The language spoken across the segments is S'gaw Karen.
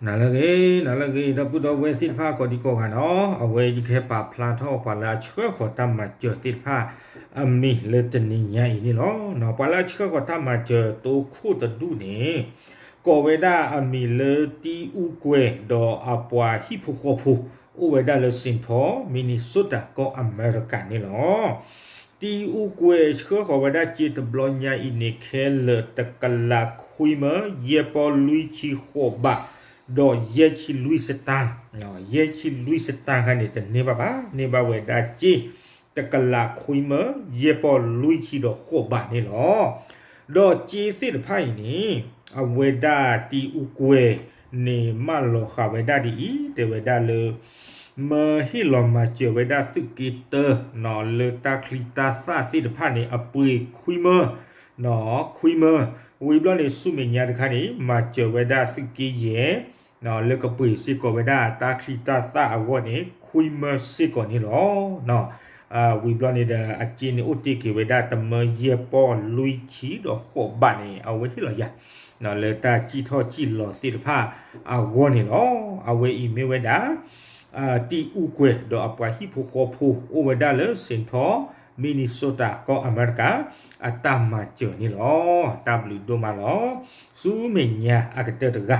နၤလၢအဂ့ၤ နၤလၢအဂ့ၤ ဒီပုၢ်ဒီဝဲၢ်သ့ၣ်တဖၣ် ကိးဒံကိးဂၤနီၤ, အဝဲယကဟဲပာ်ဖျါထီၣ်ပှၤလၢအဆှၢဃီၤတၢ်မၤစၢၤသ့ၣ်တဖၣ် အမံၤလၢတနံၤညါအံၤန့ၣ်လီၤ. ပှၤလၢအဆှၢဃီၤတၢ်မၤစၢၤတိခိၣ်တဒူၣ်န့ၣ် ကိးဝဲဒၣ်အမံၤလၢတံအူကွဲၤ ဒီးအပှၤဟံၣ်ဖိဃီဖိ အိၣ်ဝဲဒၣ်လၢ Saint Paul Minnesota ကီၢ်အမဲရကၤန့ၣ်လီၤ. တံအူကွဲၤဆှၢဃီၤဝဲဒၣ်စ့တဘျီညါအံၤန့ၣ် ခဲလၢာ်တကလးခွံမၢ ယဲၢ်ပီၢ်လွံၢ်ဆံဃိးဘး ဒီးယဲၢ်ဆံလွံၢ်စတၢ်, ယဲၢ်ဆံလွံၢ်စတၢ်ခါန့ၣ် တန့ၢ်ဘၣ်ဘၣ်, န့ၢ်ဘၣ်ဝဲဒၣ်စ့ တကလးခွံမၢ ယဲၢ်ပီၢ်လွံၢ်ဆံဒီးဃိးဘးန့ၣ်လီၤ. ဒီးစ့သ့ၣ်တဖၣ်အံၤန့ၣ် အဝဲဒၣ်တံအူကွဲၤန့ၣ် မၢလီၤဃာ်ဝဲဒၣ်ဒ်အံၤ တဲဝဲဒၣ်လၢ မၢဟ့ၣ်လီၤမၤစၢၤဝဲဒၣ်သုးက့တၢ လၢတၢ်ချံတၢ်သၣ်သ့ၣ်တဖၣ်န့ၣ် အပှ့ၤခွံမၢ, ခွံမၢ, ဝံၤဘျီန့ၣ် ဆူမဲာ်ညါတခါန့ၣ် မၤစၢၤဝဲဒၣ်သုးက့ယဲၢ် လၢကပှ့ၤစ့ၢ်ကီးဝဲဒၣ်တၢ်ချံတၢ်သၣ်အဂီၢ်န့ၣ် ခွံမၢစ့ၢ်ကီးန့ၣ်လီၤ. ဝံၤဘျီန့ၣ်ဒီး အစ့န့ၣ်အိၣ်တ့ၢ်က့ၤဝဲဒၣ် တမၢယဲၢ်ပီၢ်လွံၢ်ဆံဒီးဃိးဘးန့ၣ် အဝဲဟ့ၣ်လီၤယၤ လၢတၢ်စံၣ်ထီၣ်စံၣ်လီၤသ့ၣ်တဖၣ်အဂီၢ်န့ၣ်လီၤ. အဝဲအံၤမ့ၢ်ဝဲဒၣ် တံအူကွဲၤဒီးအပှၤဟံၣ်ဖိဃီဖိ အိၣ်ဝဲဒၣ်လၢ Saint Paul Minnesota ကီၢ်အမဲရကၤ အတၢ်မၤစၢၤန့ၣ်လီၤ. တၢ်ဘျုးဒိၣ်မးလီၤ. ဆူမဲာ်ညါအကတၢၢ်တဂၤ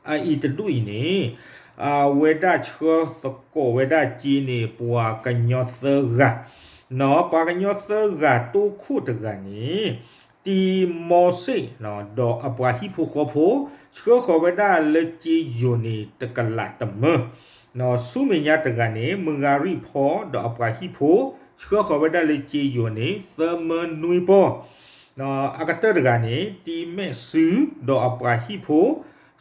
အအံၤတဒူၣ်အံၤန့ၣ် အဝဲဒၣ်ဆှၢသကိးဝဲဒၣ်စ့န့ၣ် ပှၤကညီသၢဂၤ, ပှၤကညီသၢဂၤတိခိၣ်တဂၤန့ၣ် တံမီစ့ၣ် ဒီးအပှၤဟံၣ်ဖိဃီဖိ ဆှၢဃီၤဝဲဒၣ်လၢစ့ယိၤန့ၣ် တကလးတမၢ, ဆူမဲာ်ညါတဂၤန့ၣ် မုၢ်ဂၤရံၣ်ဖီ ဒီးအပှၤဟံၣ်ဖိ ဆှၢဃီၤဝဲဒၣ်လၢစ့ယိၤန့ၣ် သၢမၢနွံပီၢ် အကတၢၢ်တဂၤန့ၣ် တံမဲာ်စု ဒီးအပှၤဟံၣ်ဖိ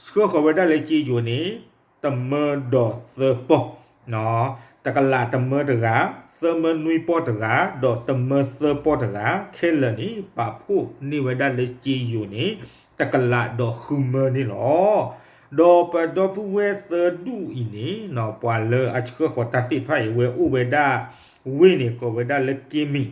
ဆှၢဃီၤဝဲဒၣ်လၢစ့ယိၤန့ၣ် တမၢဒီးသၢပီၢ်, တကလးတမၢတဂၤ, သၢမၢနွံပီၢ်တဂၤ, ဒီးတမၢသၢပီၢ်တဂၤ, ခဲလၢာ်န့ၣ် ပာ်ဖှိၣ်န့ၢ်ဝဲဒၣ်လၢစ့ယိၤန့ၣ် တကလးဒီးဃုမၢန့ၣ်လီၤ. ဒီးပဒီပုၢ်ဝဲၢ်သၢဒူၣ်အံၤန့ၣ် ပှၤလၢအဆှၢဃီၤတၢ်သ့ၣ်တဖၣ်အံၤ အဝဲအိၣ်ဝဲဒၣ် ဝ့ၢ်န့ၣ် ကိးဝဲဒၣ်လၢက့မံၣ်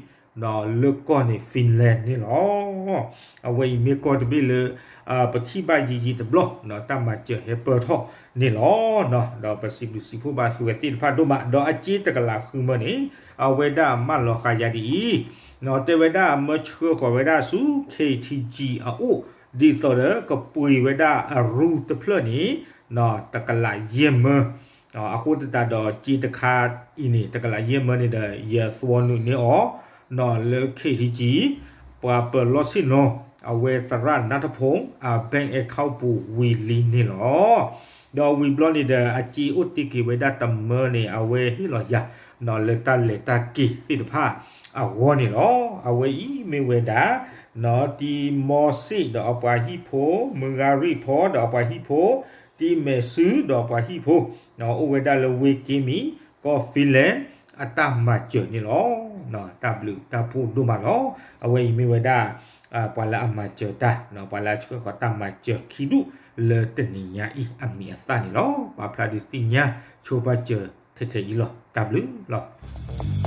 လၢကီၢ်န့ၣ် Finland န့ၣ်လီၤ. အဝဲအံၤမ့ၢ်ကီၢ်တဘ့ၣ်လၢ ပထံၣ်ဘၣ်ယံာ်ယံာ်တဘျီ တၢ်မၤစၢၤဟဲပၢၢ်ထီၣ်န့ၣ်လီၤ. ဒီးပစံးဘျုးစံးဖှိၣ်ဘၣ်သုဝဲသ့ၣ်တဖၣ်ဒိၣ်မး ဒီးအစ့တကလးဃုမၢန့ၣ် အဝဲဒၣ်မၢလီၤဃာ်ယၤဒ်အံၤ, တဲဝဲဒၣ်မၢဆှၢဃီၤဝဲဒၣ်ဆူ K T G အအိၣ် ဒ်သိးဒီးကပှ့ၤဝဲဒၣ်အရူတဖျၢၣ်န့ၣ် တကလးယဲၢ်မၢ အဃိသတးဒီးစ့တခါအံၤန့ၣ် တကလးယဲၢ်မၢန့ၣ်ဒီး ယသွီနုာ်န့ၢ်အီၤ လၢ K T G ပှၤပၢၤလီၢ်ဆ့ၣ်နီၤ အဝဲသရၣ်နါထဖူ အ bank account ပူၤဝံၤလံန့ၣ်လီၤ. ဒီးဝံၤဘျီန့ၣ်ဒီး အစ့အိၣ်တ့ၢ်က့ၤဝဲဒၣ်တမၢန့ၣ် အဝဲဟ့ၣ်လီၤယၤ လၢတၢ်လဲၤတၢ်က့ၤသ့ၣ်တဖၣ်အဂီၢ်န့ၣ်လီၤ. အဝဲအံၤမ့ၢ်ဝဲဒၣ် တံမီစ့ၣ်ဒီးအပှၤဟံၣ်ဖိ, မုၢ်ဂၤရံၣ်ဖီဒီးအပှၤဟံၣ်ဖိ, တံမဲာ်စုဒီးအပှၤဟံၣ်ဖိ, အိၣ်ဝဲဒၣ်လၢဝ့ၢ်က့မံၣ် ကီၢ် Finland အတၢ်မၤစၢၤန့ၣ်လီၤ. တၢ်ဘျုးတၢ်ဖှိၣ်ဒိၣ်မးလီၤ. အဝဲအံၤမ့ၢ်ဝဲဒၣ် ပှၤလၢအမၤစၢၤတၢ်, ပှၤလၢအဆှၢဃီၤတၢ်မၤစၢၤခံဒူၣ်လၢတနံၤညါအံၤအမံၤအသၣ်န့ၣ်လီၤ. ပာ်ဖျါဒုးသ့ၣ်ညါဆိပာ်စၢၤထဲထဲအံၤလီၤ. တၢ်ဘျုးလီၤ.